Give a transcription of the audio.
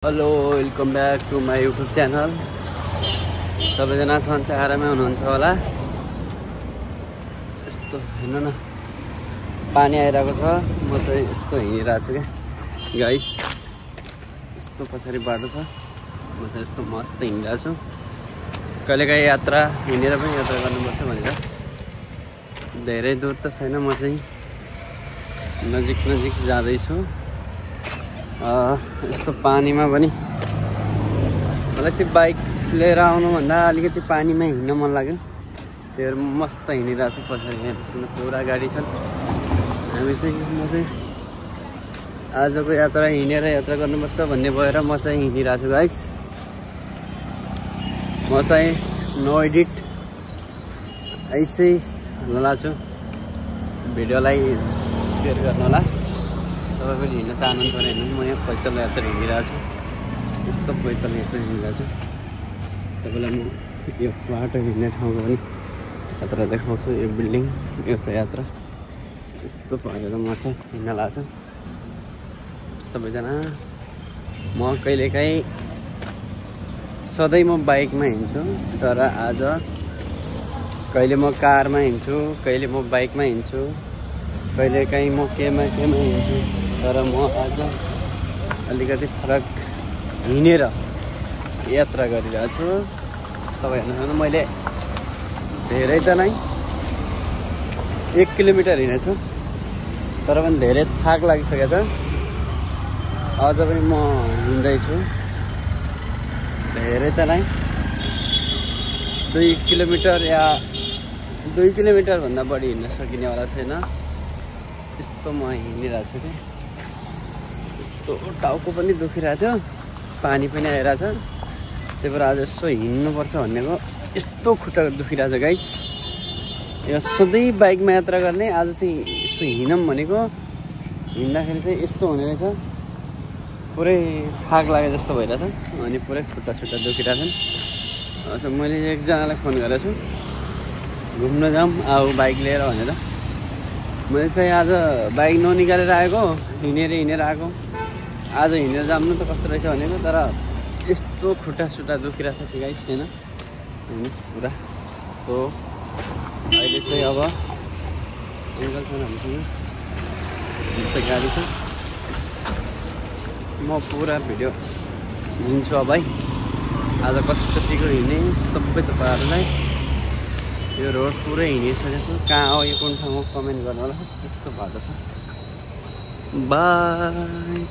Hello welcome back to my YouTube channel. सबैजना सन्चै आरामै हुनुहुन्छ होला। यस्तो हेर्नु न, पानी आइरहेको छ। म चाहिँ यस्तो हिँडिरहेको छु क्या गाइस। यस्तो पछाडि बाटो छ, म चाहिँ यस्तो मस्त हिँडिरहेको छु। कहिलेकाहीँ यात्रा हिँडेर पनि यात्रा गर्नुपर्छ भनेर। धेरै दूर त छैन, म चाहिँ नजिक नजिक जाँदैछु। यस्तो पानीमा पनि मलाई चाहिँ बाइक लिएर आउनुभन्दा अलिकति पानीमा हिँड्न मन लाग्यो। त्यो मस्त हिँडिरहेको छु। पछाडि यहाँ पुरा गाडी छन्। म चाहिँ आजको यात्रा हिँडेर यात्रा गर्नुपर्छ भन्ने भएर म चाहिँ हिँडिरहेको छु गाइस। म चाहिँ नो एडिट ऐसै हाल्न छु। भिडियोलाई सेयर गर्नु होला। तपाईँ पनि हिँड्न चाहनुहुन्छ भने हेर्नु। म यहाँ पैदल यात्रा हिँडिरहेको छु। यस्तो पैदल यात्रा हिँडिरहेको छु। तपाईँलाई म यो बाटो हिँड्ने ठाउँको पनि यात्रा देखाउँछु। यो बिल्डिङ, यो छ यात्रा। यस्तो भएर म चाहिँ हिँड्न लाग्छु। सबैजना म कहिलेकाहीँ सधैँ म बाइकमा हिँड्छु, तर आज कहिले म कारमा हिँड्छु, कहिले म बाइकमा हिँड्छु, कहिलेकाहीँ म केमा हिँड्छु। तर म आज अलिकति फरक हिँडेर यात्रा गरिरहेको छु। तपाईँ हेर्नुहोस् न, मैले धेरै त नै 1 किलोमिटर हिँडेछु, तर पनि धेरै थाक लागिसकेको छ। अझ पनि म हिँड्दैछु। धेरै त नै 2 किलोमिटर या 2 किलोमिटरभन्दा बढी हिँड्न सकिनेवाला छैन। यस्तो म हिँडिरहेको छु कि यस्तो टाउको पनि दुखिरहेको थियो, पानी पनि आइरहेछ। त्यही भएर आज यसो हिँड्नुपर्छ भनेको। यस्तो खुट्टा दुखिरहेछ गाइस। यो सधैँ बाइकमा यात्रा गर्ने, आज चाहिँ यस्तो हिँडौँ भनेको। हिँड्दाखेरि चाहिँ यस्तो हुने रहेछ, पुरै थाक लागे जस्तो भइरहेछ। अनि पुरै खुट्टा दुखिरहेछन्। अच्छा, मैले एकजनालाई फोन गरेको छु, घुम्न जाऊँ आऊ बाइक लिएर भनेर। मैले चाहिँ आज बाइक ननिकालेर आएको, हिँडेर आएको। आज हिँडेर जाऊँ त कस्तो रहेछ भनेको, तर यस्तो खुट्टा दुखिरहेको छ गाइस। छैन हेर्नुहोस् पुरा। हो अहिले चाहिँ अब एङ्गल छैन हामीसँग, यस्तो गाडी छ। म पुरा भिडियो हिँड्छु अब है। आज कतिको हिँड्ने सबै तपाईँहरूलाई यो रोड पुरै हिँडिसकेको छु। कहाँ हो यो, कुन ठाउँमा कमेन्ट गर्नु होला। यस्तो बाटो छ। बाई।